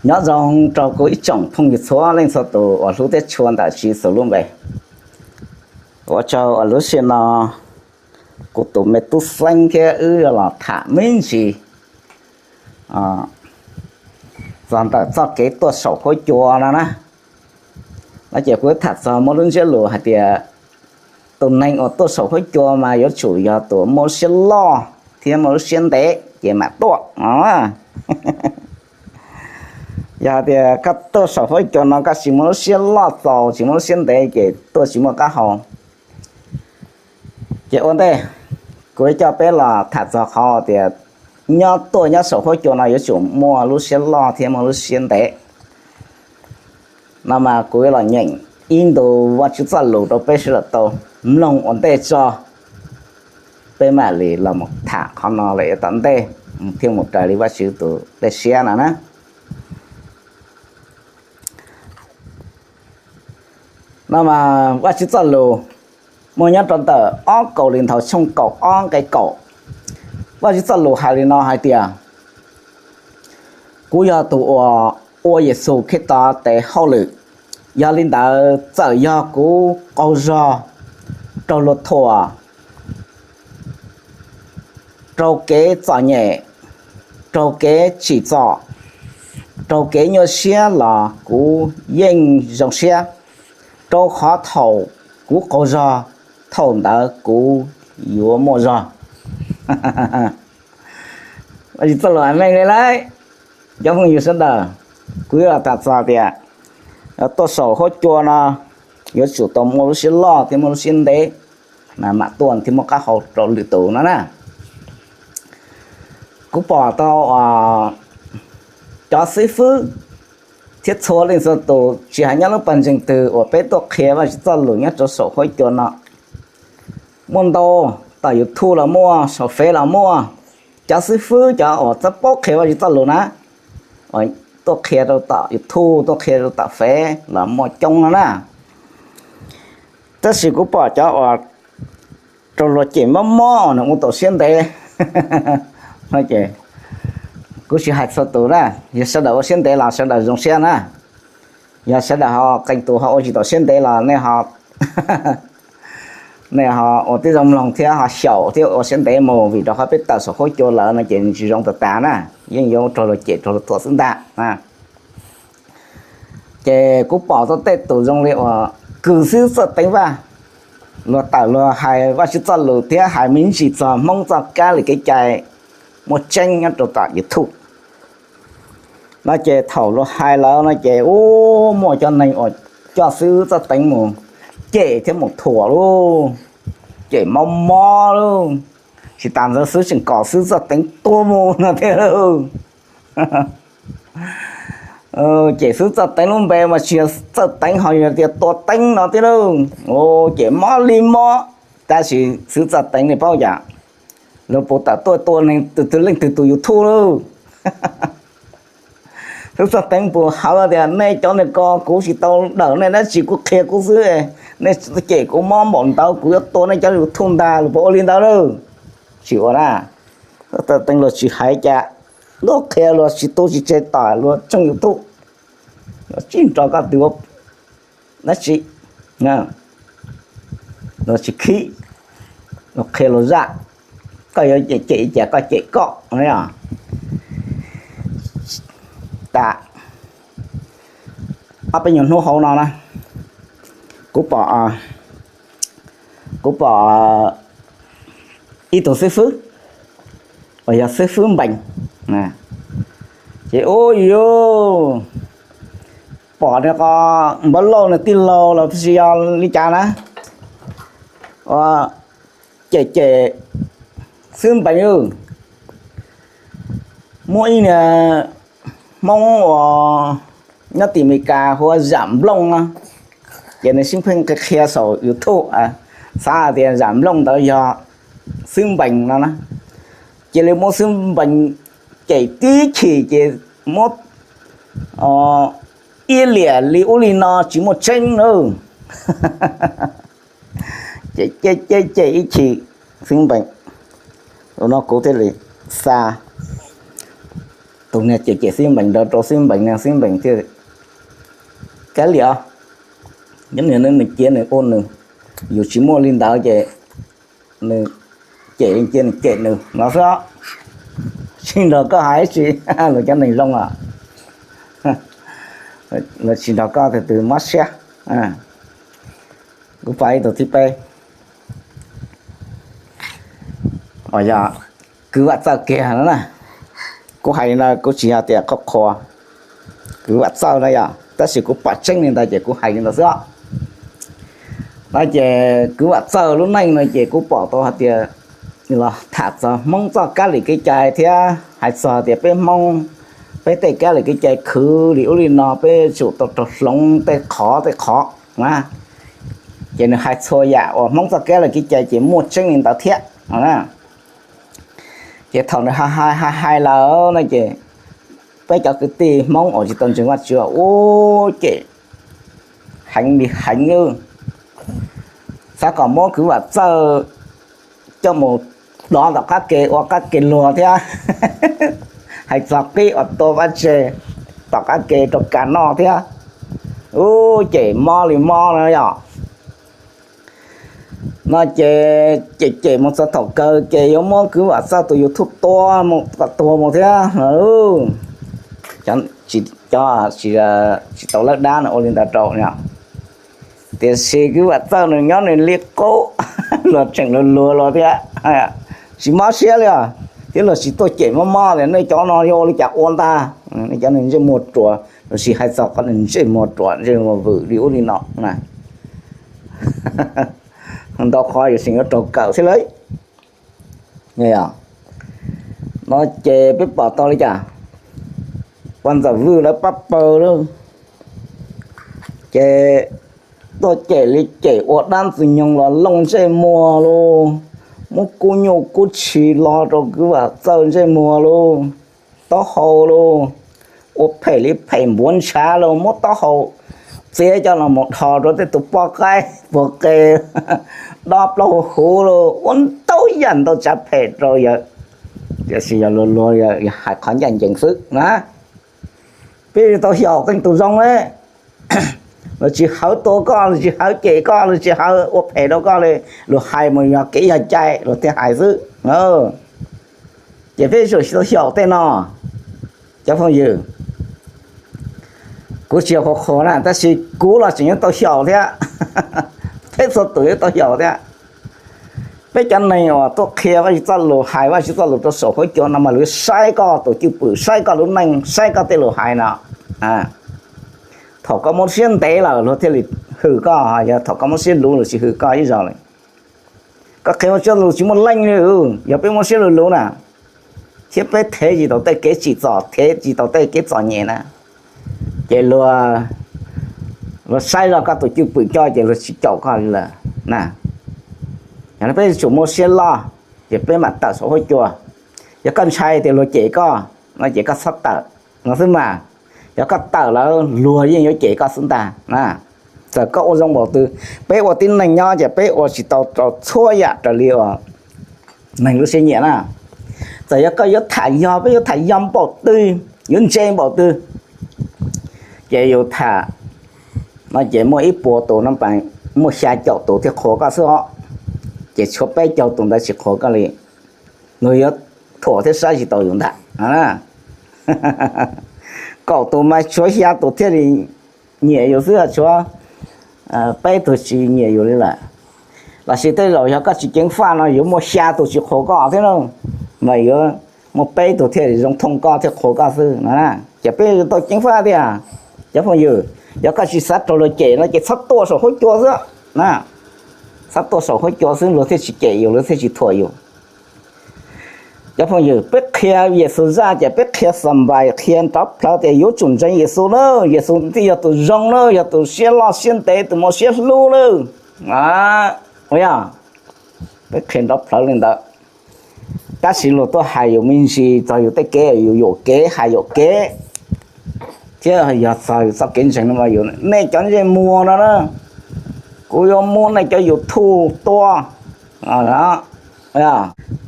Nyob zoo rau kuv ib tsoom phooj ywg txhua leej txhua tus uas hlub thiab tshua ntawm Tswv Yexus lub npe. Ua tsaug uas lub sij hawm no kuv tus me tub Xeeb thiab wb los tham me ntsis txog ntawm txoj kev tuaj saum huab cua no na. No ces kuv tham txog muaj lub ntsiab lus hais tias tus neeg uas tuaj saum huab cua mas yuav tsum yog tus muaj lub siab loj thiab muaj lub siab ntev ces mam tuaj no. Yog hais tias koj tuaj saum huab cua no koj tsis muaj lub siab loj txaus, tsis muaj lub siab ntev ces tuaj tsis muaj qab hau. Ces ua ntej kuv coj peb los tham txog qhov tias nyob tuaj nyob saum huab cua no yuav tsum muaj lub siab loj thiab muaj lub siab ntev. No mas kuv los nyeem ib ntu Vajtswv txoj lus rau peb sawv daws tau mloog ua ntej tso, peb mam li los mus tham qhov no lawm yav tom ntej thiaj mus raws li Vajtswv tus dej siab no na. No mas Vajtswv txoj lus muaj nyob rau ntawm ob Kauleethaus tshooj kaum ob nqe kaum. Vajtswv txoj lus hais li no hais tias, kuv yog tus uas ua Yexus Khetos tes hauj lwm. Yog li ntawd txawm yog kuv qaug zog, raug luag thuam, raug kev txom nyem, raug kev tsim txom, raug kev nyuaj siab los kuv yeej zoo siab, rau qhov thaum kuv qaug zog, thaum ntawd kuv yuav muaj zog. Txoj lus hais meej li lawm, cov phooj ywg sawv daws. Kuv yuav tham txog tias tuaj saum huab cua no yuav tsum tau muaj lub siab loj thiab muaj lub siab ntev, mam tuaj thiaj muaj qab hau rau lwm tus no na. Kuv pom tau cov xib fwb thiab txhua leej txhua tus, tsis hais nyob lub pawg ntseeg twg uas peb tuaj qhia Vajtswv txoj lus nyob rau saum huab cua no, muaj ntau, tom YouTube los muaj, saum Fev los muaj. Cov xib fwb cov uas txawj paub qhia Vajtswv txoj lus na, tuaj qhia rau tom YouTube, tuaj qhia rau tom Fev los muaj coob no na. Tab sis kuv pom cov uas raug luag cem mob mob nws ua tau siab ntev. Kuv tsis hais txhua tus na, yog sawv daws ua siab ntev los sawv daws zoo siab na. Yog sawv daws ho qee tus ho ua tsis tau siab ntev los nej ho, nej ho ua tib zoo mloog thiab ho xyaum thiab ua siab ntev mus, vim rau qhov peb tawm saum huab cua lawm no ces tsis zoo tas tas na, yeej yuav raug luag cem raug luag thuam xwb ntag. Ces kuv pom tau tej tus zoo li uas kws xwb txawj teev vaj, luag tawm luag hais Vajtswv txoj lus thiab hais me ntsis txog Hmoob txoj kab li kev cai muaj tseeb nyob rau tom YouTube no ces thaum luag hais lawm no ces ub, muaj cov neeg uas coj xwb txawj teev mus cem thiab mus thuam lauj, cem mob mob lauj. Tsis tas ntawd xwb tseem kom xwb txawj teev tua mus no thiab lauj. Cem xwb txawj teev lub npe mas tsis yog txawj teev ho yog tias tua teeb no thiab lauj. Cem mob li mob, tab sis xwb txawj teev nej paub cas, luag puas tawm tuaj tua neeg twg leej twg tus YouTube lauj. Xwb txawj teev puas hawv tias nej cov niag ko kuv tsis tau dawm nej dab tsi, kuv qhia kuv xwb, nej cem kuv mob npaum ntawd kuv yuav tua nej cov YouTube ntag, luag puas ua li ntawd lauj? Tsis ua na. Xwb txawj teev luag tsis hais cas, luag qhia luag tsis tu tsis tseg tom luag tshooj YouTube, luag tsis nrog koj twv dab tsi, luag tsis khib, luag qhia luag zaj, koj yuav cem li cas koj cem koj. Tas ob peb nyuag hnub hauv no na, kuv pom, kuv pom ib tug xib fwb uas yog xib fwb Npees, ces ub yuj, pom nws qo npav lauj nws tij laug los tsis yog li cas na, ua cem cem xib fwb Npees. Muaj ib niag Hmoob uas nyob tim Amelikas hu ua Zam Nplooj no, ces nws siab pheej qhia saum YouTube, xav hais tias Zam Nplooj ntawd yog xib fwb Npees no na. Cia li muab xib fwb Npees cem tib chim ces muab iab liam li ub li no tsis muaj tseeb na. Ces cem cem cem ib chim xib fwb Npees, ua no kuv thiaj li xa tus niag cem cem xib npees ntawd rau xib npees, niag xib npees thiaj kav liam os, nyob nws cia nws ua nws, yus tsis muaj li ntawd ces nws cem cia nws cem nws no xwb. Tsis nrog koj hais tsi, luag cov neeg zoo os, luag tsis nrog koj tus twg mob siab. Kuv pom ib tug thib peb, yog kwv Vam Txawj kiag no na. Kuv hais li no kuv tsis yog tias qhuas qhuas kwv Vam Txawj na yom, tab sis kuv pom tseeb li ntawd ces kuv hais li ntawd xwb os. No ces kwv Vam Txawj lub neej no ces kuv pom tau hais tias los tham txog Hmoob txoj kab li kev cai thiab hais txog tias peb Hmoob, peb tej kab li kev cai khwv li ub li no peb tsum tau raug hloov tej qhov tej qhov na. Ces nws hais txhua yam uas Hmoob txoj kab li kev cai ces muaj tseeb li ntawd thiab. Ces thaum nws hais hais hais lawm no ces peb cov kwv tij Hmoob uas tsis tau ntseeg Vajtswv ua cem heev li heev li. Xav kom muab kwv Vam Txawj coj mus dov tom qab ke ua qab ke luag thiab, hais txog qib uas tua vaj tse tom qab ke rau ka noj thiab, ub cem mob li mob no yom. No ces cem cem mus txog thaum kawg ces yuav muab kwv Vam Txawj tus YouTube tua mus kom tuag mus thiab. Cov tsis tau lawb dab no ua li ntawd rau no. Tiam sis kwv Vam Txawj nws nyob nws li qub, luag tseem luag luag luag thiab, tsis mob siab li os, thiab luag tsis tuaj cem mob mob li nej cov no yuav ua li cas ua ntag. Nej cov ntsej muag ruam, luag tsis hais txog qhov ntsej muag ruam ntsej muag vwm li ub li no na. Ntau qhov yuav tseem yuav raug kawm thiab lauj. No ces peb pom tau li cas, poj ntxawm vwj lawv pab pawg lauj, ces tuaj cem li cem ua dab ntxwg nyoog los looj ntsej muag lauj, muab kub nyuj kub tshis lo rau kwv Vam Txawj ntsej muag lauj, taub hau lauj, ua phem li phem npuav ntshav lauj, muab taub hau txiav coj los mus dhos rau tej tus poj qaib puag qe, dob plaub hau huv lauj, ua ntau yam ntau tsav phem rau yawg. Tiam sis yog luag luag yog hais qhov ncaj ncees xwb na. Peb tsis tau xyaum qee tus zoo li, luag tsis hawv tua koj, luag tsis hawv cem koj, luag tsis hawv ua phem rau koj li, luag hais mus yog kev yog cai luag thiaj hais xwb. Ces peb tsuas tsis tau xyaum tej no. Cov phooj ywg, kuv tsis yog qhuas qhuas na, tab sis kuv los tseem yuav tau xyaum thiab, peb txhua tus yuav tau xyaum thiab. Peb cov neeg uas tuaj qhia Vajtswv txoj lus, hais Vajtswv txoj lus rau saum huab cua no mas luag saib koj tus cwj pwm, saib koj lub neej, saib koj tej lus hais no. Thaum koj muaj siab ntev lawm luag thiaj li hwm koj, yog thaum koj muaj siab luv luag tsis hwm koj ib zaug li. Koj qhia Vajtswv txoj lus tsis muaj leej li, yog peb muaj siab luv luv na, thiab peb thev tsis tau tej kev tsim txom, thev tsis tau tej kev txom nyem na, ces luag, luag saib zoj koj tus cwj pwm coj ces luag tsis caum koj li lawm na. Yog li peb yuav tsum muaj siab loj, ces peb mam tawm saum huab cua. Yog koj ntshai tias luag cem koj no ces koj txhob tawm no xwb mas. Yog koj tawm lawm luag yeej yuav cem koj xwb ntag na. Txawm koj ua zoo npaum twg, peb ua tib neeg nyob ces peb ua tsis tau rau txhua yam raws li uas neeg lub siab nyiam na. Txawm yog koj yuav tham yog, peb yuav tham yog npaum twg, yuav ntse npaum twg, ces yus tham no ces muaj ib puas tus no, muaj xya caum tus thiaj qhuas koj xwb os, ces tshuav peb caug tus ntawd tsis qhuas koj li. Luag yuav thuam thiab saib tsis taus yus ntag. Kaum tus mas tshuav xya tus thiaj li nyiam yus xwb, tshuav peb tug tsis nyiam yus li lawm. Los sis tej zaum yog koj tsis ceev faj no yuav muaj xya tus tsis qhuas koj thiab na, mas yuav muaj peb tug thiaj zoo thooj koj thiab qhuas koj xwb no. Ces peb yuav tau ceev faj tiag. Cov phooj ywg, yog koj tsis xav raug luag cem no ces txhob tuaj saum huab cua xwb na. Txhob tuaj saum huab cua xwb luag thiaj tsis cem yus, luag thiaj tsis thuam yus. Cov phooj ywg, peb qhia Yexus zaj ces peb qhia xa npais, qhia nrov plhawv tias yuav tsum ntseeg Yexus na, Yexus thiaj yog tus zoo na, yog tus siab loj siab ntev, tus muaj siab hlub na. Yog peb qhia nrov plhawv li ntawd, tab sis luag tuaj hais yus me ntsis txog yus tej kev, yus yuam kev hais yuam kev, thiab yog txog yus txoj kev ntseeg no, nej cov ntsej muag no na, kuv yuav muab nej cov YouTube tua.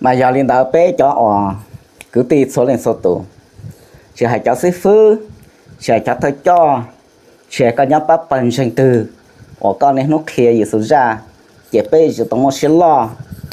Mas yog li ntawd peb cov uas kwv tij txhua leej txhua tus, tsis hais cov xib fwb, tsis hais cov thawj coj, tsis hais koj nyob pab pawg ntseeg twg uas koj niaj hnub qhia Yexus zaj, ces peb yuav tsum tau muaj siab loj,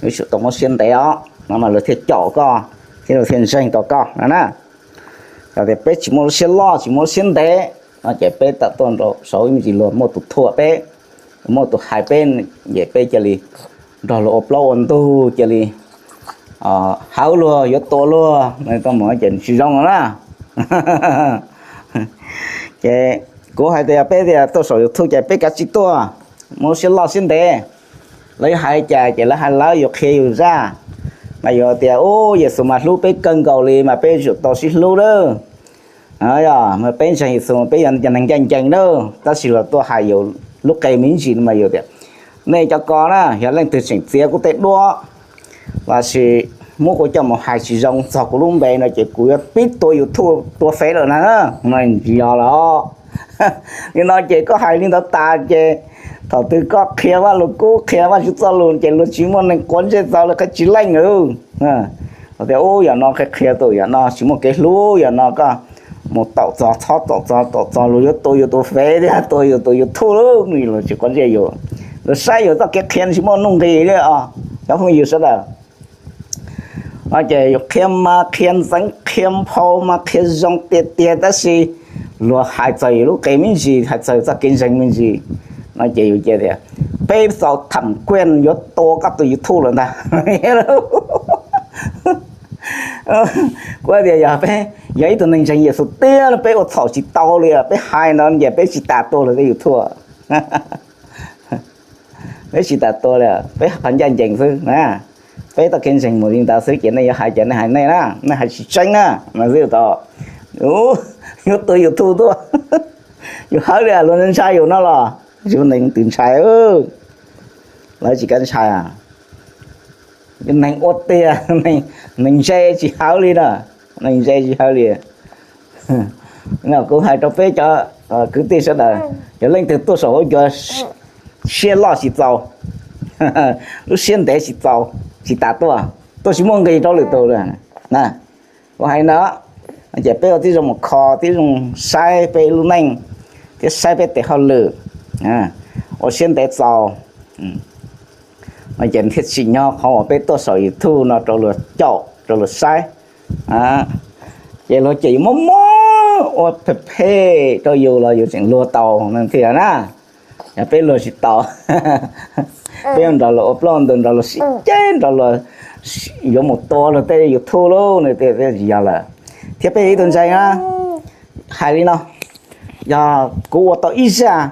yuav tsum tau muaj siab ntev os no mas luag thiaj caum koj thiab luag thiaj ntseeg tau koj no na. Yog tias peb tsis muaj lub siab loj tsis muaj lub siab ntev no ces peb tawm tuaj rau saum ib me ntsis luag muaj tus thuam peb, muaj tus hais peb, ces peb cia li nrog luag ua plaub ua ntug cia li hawv luag yuav tua luag no ces tsis zoo no na. Ces kuv hais tias peb tias tuaj saum YouTube ces peb kav tsij tuaj muaj lub siab loj siab ntev. Lawv yuav hais cas ces lawv hais lawv, yus qhia yus zaj mas yus tias ub Yexus mas hlub peb kawg nkaus li mas peb yuav tsum tau sib hlub lawm. Yog mas peb ntseeg Yexus peb yog cov neeg ncaj ncees lawm, tab sis luag tuaj hais yus lub qe me ntsis no mas yus tias nej cov ko na yog leej twg tseem txiav kuv tej duab lossis muab kuv coj mus hais tsis zoo txog kuv lub npe no ces kuv yuav pib tua YouTube tua fev lawm na. Tsis yog los li no ces koj hais li ntawd tas ces thaum twg koj qhia Vaj Lug Kub qhia Vajtswv txoj lus ces luag tsis muaj neeg quav ntsej txog li qhov tsis leej lawm. Tias ub yam no qhia qhia tus yam no tsis muaj kev hlub, yam no koj mus taum txog txhob taum txog, taum txog luag yuav tua yus tus fev thiab tua yus tus YouTube lawm, luag tsis quav ntsej yus, luag saib yus txoj kev qhia tsis muaj nuj nqis li os cov phooj ywg sawv daws. No ces yus qhia mas qhia ntxeev qhia nphau mas qhia zoo tiag tiag tab sis luag hais txog yus lub qe me ntsis, hais txog yus txoj kev ntseeg me ntsis no ces yus cia tias peb txaus tham kuaj yuav tua koj tus YouTube lawm ntag. Kuv tias yog peb yog ib tug neeg ntseeg Yexus tiag peb ua txhaum tsis tau li, peb hais ntawd ces peb tsis tas tua luag tej YouTube, peb tsis tas tua li, peb qhov ncaj ncees xwb na. Peb txoj kev ntseeg mus li ntawd xwb ces nej yuav hais ces nej hais nej na, nej hais tsis tseeb na no xwb tau. Yuav tua YouTube tuaj, yus hawv li luag ntshai yus no los yus neeg twb ntshai, lawv tsis kam ntshai. Neeg ua tiag, neeg ntse tsis hawv li na, neeg ntse tsis hawv li. Kuv hais rau peb cov kwv tij sawv daws, yog leej twg tuaj saum huab cua siab loj tsis txaus, lub siab ntev tsis txaus, tsis tas tuaj, tuaj tsis muaj nqis rau lwm tus li na. Kuv hais no ces peb ua tib zoo mus kho tib zoo saib peb lub neej thiab saib peb tes hauj lwm, ua siab ntev txaus no ces thiaj tsim nyog qhov uas peb tuaj saum YouTube no rau luag caum rau luag saib. Ces luag ces yus mob mob ua phem phem rau yus los yus tseem luag tau no thiab na. Yog peb luag tsis tau, peb yuav nrog luag ua plaub ntug, nrog luag sib ceg, nrog luag yuav mus tua luag tej YouTube lub no thiaj tsis yog lawm. Thiab peb yog ib tug ntseeg na, hais li no, yog kuv ua tau ib zaj,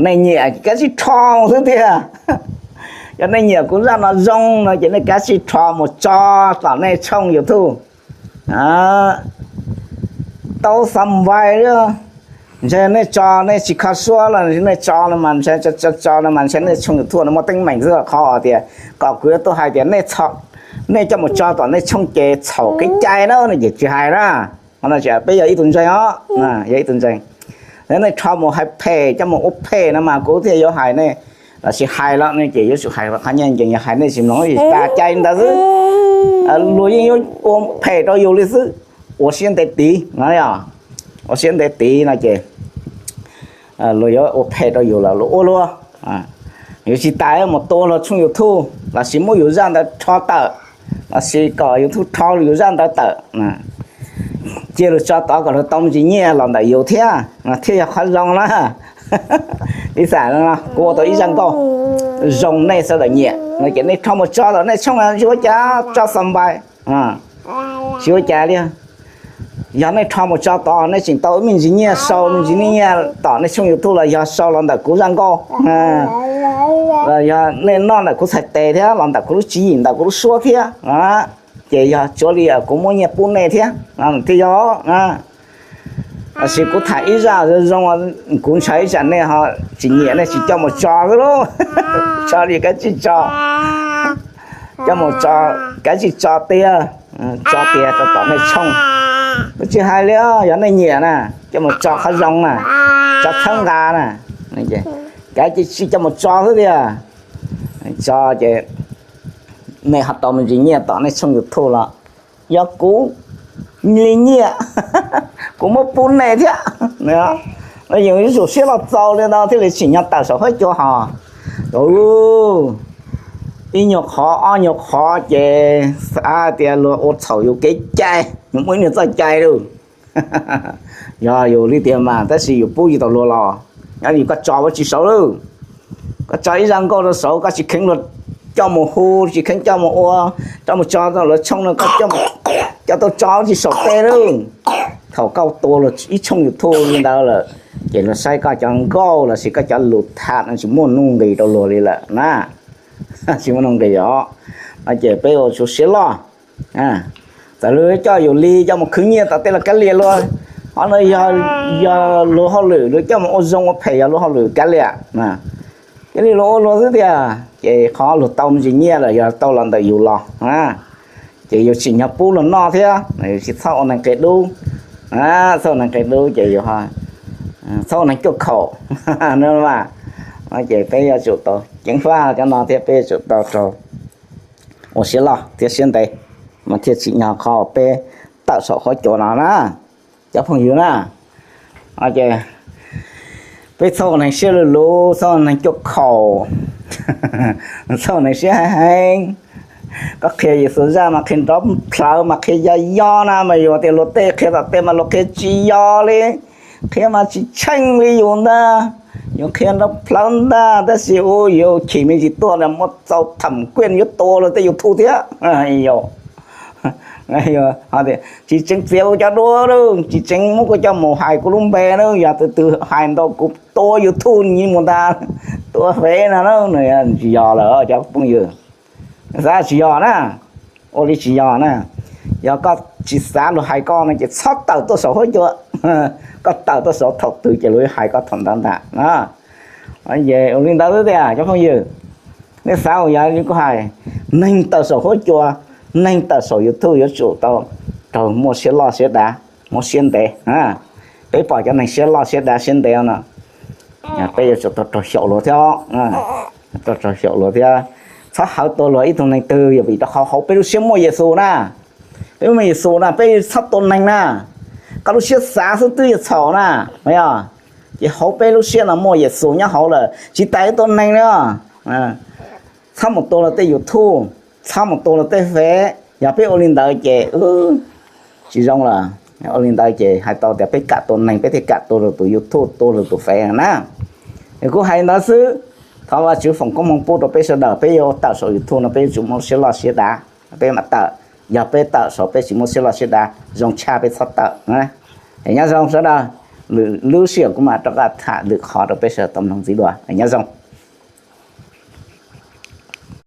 nej nyiam kav tsij rho xwb tiag. Yog nej nyiam kuv zaj no zoo no ces nej kav tsij rho mus tso tom nej tshooj YouTube. Tau xav npais, ntshe nej tso nej tsis kho suab los nej tso no mas ntshe, tso no mas ntshe nej tshooj YouTube no muaj teeb meem xwb, qhov tias kom kuv yuav tuaj hais tias nej coj mus tso tom nej tshooj ces txhaum kev cai na no ces tsis hais na. Qhov no peb yog ib tug ntseeg os, yog ib tug ntseeg. Nej rho mus hais phem, coj mus ua phem no mas kuv thiaj yuav hais nej, lossis hais los nej ces yuav tsum hais qhov ncaj ncees, yog hais nej tsis mloog tsis tas cai ntawd xwb. Luag yeej yuav ua phem rau yus li xwb, ua siab ntev tid no, ua siab ntev tid no ces luag yuav ua phem rau yus los luag ua luag. Yus tsis tas mus tua luag tshooj YouTube lossis muab yus zaj ntawd rho tawm, lossis kom YouTube rho yus zaj ntawd tawm, cia luag tso tod kom luag tau me ntsis nyiaj los ntawm yus thiab, thiaj yog qhov zoo na. Ib xam kuv ua tau ib zaj nkauj zoo nej sawv daws nyiam no ces nej rho mus tso tom nej tshooj, tsis ua cas, tso xav npais, tsis ua cas li. Yog nej rho mus tso tod nej tseem tau me ntsis nyiaj, sau me ntsis nyiaj tom nej tshooj YouTube los yog sau los ntawm kuv zaj nkauj, los yog nej noj ntawm kuv txhais tes thiab los ntawm kuv lub tswv yim ntawm kuv lub suab thiab, ces yog tsuav li kuv muab nyiaj pub nej thiab thiaj yog. Tab sis kuv tham ib zaj zoo zoo, kuv ntshai ib tsam nej ho tsis nyiam nej tsis coj mus tso xwb lauj. Tso li kav tsij tso, coj mus tso, kav tsij tso tiag, tso tiag rau tom nej tshooj. Kuv tsis hais li, yog nej nyiam na, coj mus tso qhov zoo na, tso txhawb nqa na, kav tsij coj mus tso xwb tiag. Tso ces nej ho tau me ntsis nyiaj tom nej tshooj YouTube los yog kuv li nyiaj, kuv muab pub nej thiab. Yuav tsum siab los txaus li ntawd thiaj li tsim nyog tawm saum huab cua hos. Ib nyuag qhov ob nyuag qhov ces xav tias luag ua txhaum yus kev cai, yus muaj ib nyuag txoj cai lauj. Yog yus li tiag mas tab sis yus pub tsis tau luag los, nyob li koj tso ua tsis saud lauj. Koj tso ib zaj nkauj rau saud koj tsis kheev luag coj mus hu, tsis kheev coj mus ua, rov mus tso rau lawv tshooj no koj coj tau tso tsis saum tes lauj. Thaum koj tua luag ib tshooj YouTube li ntawd lawm, ces luag saib koj cov nkauj los sis koj cov lus tham no tsis muaj nuj nqis rau luag li lawm na. Tsis muaj nuj nqis os. No ces peb ua tsum siab loj. Txawm luag coj yus li coj mus khwv nyiaj tom tej los kav liam luag, qhov no yog luag hauj lwm, luag coj mus ua zoo ua phem yog luag hauj lwm kav liam. Cia li luag ua luag xwb tiag, ces qhov luag tau me ntsis nyiaj lawm yog tau los ntawm yus los. Ces yus tsim nyog pub luag noj thiab, yus tsis txhob ua neeg qia dub. Txhob ua neeg qia dub ces yus txhob ua neeg cuaj khaum. Ces peb yuav tsum tau ceev faj cov no thiab peb yuav tsum tau raug ua siab loj thiab siab ntev, mas thiaj tsim nyog qhov peb tawm saum huab cua no na, cov phooj ywg na. Ces peb txhob ua neeg siab luv luv, txhob ua neeg cuaj khaum, txhob ua neeg siab heev heev. Koj qhia Yexus zaj mas qhia nrov plhawv mas qhia yog yog na mas yus tias luag tej qhia tom tej mas luag qhia tsis yog li, qhia mas tsis tsheej li yus ntag. Yus qhia nrov plhawv ntag tab sis ua yus chim me ntsis tuaj na muaj txaus tham kuaj yuav tua luag tej YouTube thiab. Tsis tseev txiav kuv cov duab lauj, tsis tseev muab kuv coj mus hais kuv lub npe lauj, yog tus twg hais ntau kuv tua YouTube nyiv mus ntag, tua fev no na. Tsis yog lawm cov phooj ywg, xav tsis yog na, ua li tsis yog na. Yog koj tsis xav luag hais koj no ces txhob tawm tuaj saum huab cua, koj tawm tuaj saud thaum twg ces luag hais koj thaum ntawd ntag. Ces ua li ntawd xwb tiag cov phooj ywg. Nej xav ua yog li kuv hais, neeg tawm saum huab cua, neeg tawm saum YouTube yuav tsum tau raug muaj siab loj siab dav, muaj siab ntev. Peb pom cov neeg siab loj siab dav siab ntev no, peb yuav tsum tau raug xyaum luag thiab, tau raug xyaum luag thiab. Txhob hawv tua luag ib tug neeg twg, yog vim rau qhov hauv peb lub siab muaj Yexus na. Peb muaj Yexus na, peb txhob tua neeg na. Koj lub siab xav xwb twb yog txhaum na, yog. Ces hauv peb lub siab no muaj Yexus nyob hauv lawm tsis tas tua neeg li. Txhob mus tua luag tej YouTube, txhob mus tua luag tej fev. Yog peb ua li ntawd ces tsis zoo lawm. Ua li ntawd ces hais tau tias peb kam tua neeg peb thiaj kam tua luag tus YouTube, tua luag tus fev na. Es kuv hais ntawd xwb. Thov Vajtswv foom koob hmoov pub rau peb sawv daws, peb yuav tawm saum YouTube no peb yuav tsum muaj siab loj siab dav, peb mam tawm. Yog peb tawm saud peb tsis muaj siab loj siab dav, zoo tshaj peb txhob tawm. Es nyob zoo sawv daws, lwm lub sij hawm kuv mam rov qab tham lwm qhov rau peb sawv daws tau mloog ntxiv dua. Nyob zoo.